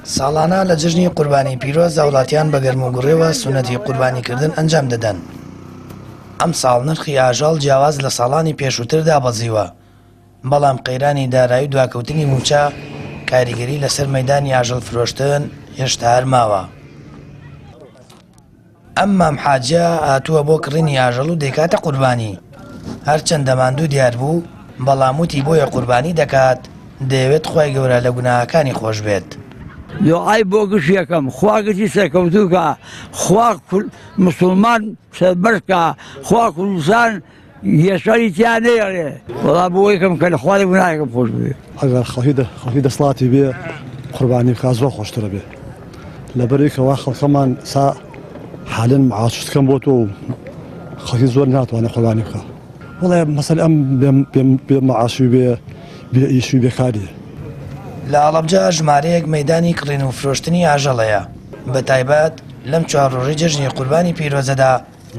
ساڵانە لە جەژنی قوربانی پیرۆز هاوڵاتیان بە گەرموگوڕیەوە سوننەتی قوربانیکردن ئەنجام دەدەن. ئەمساڵ نرخی ئاژەڵ جیاواز لە ساڵانی پێشووتر دابەزیوە، بەڵام قەیرانی دارایی و دواکەوتنی مووچە کاریگەری لەسەر مەیدانی ئاژەڵ فرۆشتن هێشتا هەر ماوە. ئەم مام حاجیە هاتووە بۆ کڕینی ئاژەڵ و دەیکاتە قوربانی. هەرچەندە ماندوو دیار بوو، بەڵام وتی بۆیە قوربانی دەکات، دەیەوێت خوای گەورە لە گوناهەکانی خۆش بێت. دوعای بۆ گشت یەکەم خوا گشتی سەرکەوتوو کا خوا موسڵمان سەربەرز کا خوا کوردستان یەشەری تیا نەیەڵێ وەڵا بۆ یەکەم کە لە خوا لە گوناهێکم خۆش بوێ. ئەگەر خەڵکی خەڵکی دەسەڵاتی بێ قوربانی بکا زۆر خۆشترە بێ لەبەرئەوەی کەوا خەڵکەمان سا حالەن معاشت کەم بۆتەوە و خەڵکی زۆر ناتوانێت قوربانی بکا وەڵا مەسەل ئەم بێ معاشی بێ بێ ئیش و بێکاریە. لە هەڵەبجە ژمارەیەک مەیدانی کڕین و فرۆشتنی ئاژەڵ هەیە، بەتایبەت لەم چوار ڕۆژەی جەژنی قوربانی پیرۆزەدا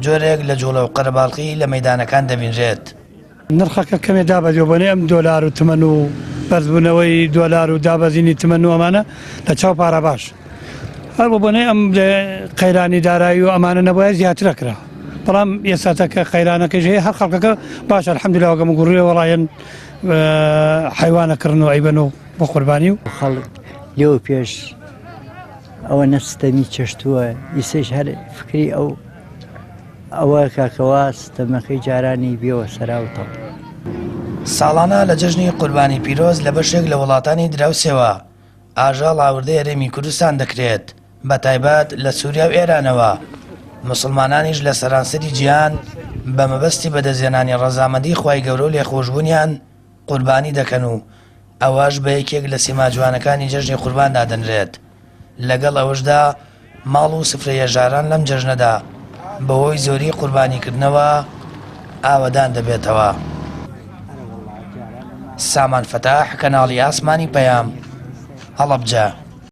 جۆرێک لە جوڵە و قەرەباڵخی لە مەیدانەکان دەبینرێت. نرخەکە کەمێ دابەزیوە بۆنەی ئەم دۆلار و تمەن و بەرزبوونەوەی دۆلار و دابەزینی تمەن و ئەمانە لە چاو پارە باش هەر بۆ بۆنەی ئەم قەیرانی دارایی و ئەمانە نەبوایە زیاترە کرا بەڵام ئێستا کە قەیرانەکەش هەیە هەر خەڵکەکە باشە الحمدلله وەگەم گوڕێ وەڵایەن حیوانە کڕن و ئەیبەن و بۆ قوربانی و خەڵک لەوە پێش ئەوە نە ستەمی چەشتووە ئیسەیش هەر فکری ئەو ئەوە کاکەوا ستەمەکەی جارانی بێوە سەراوتەوە. ساڵانە لە جەژنی قوربانی پیرۆز لە بەشێک لە وڵاتانی دراوسێوە ئاژەڵ هاوردەی هەرێمی کوردستان دەکرێت، بەتایبەت لە سووریا و ئێرانەوە، موسڵمانانیش لە سەرانسەری جیهان بە مەبەستی بەدەستهێنانی ڕەزامەندی خوای گەورە و لێخۆشبوونیان قوربانی دەکەن و ئەوەش بە یەکێک لە سیما جوانەکانی جەژنی قوربان دادەنرێت، لەگەڵ ئەوەشدا ماڵ و سفرەی هەژاران لەم جەژنەدا بەهۆی زۆری قوربانیکردنەوە ئاوەدان دەبێتەوە. سامان فەتاح، کەناڵی ئاسمانی پەیام، هەڵەبجە.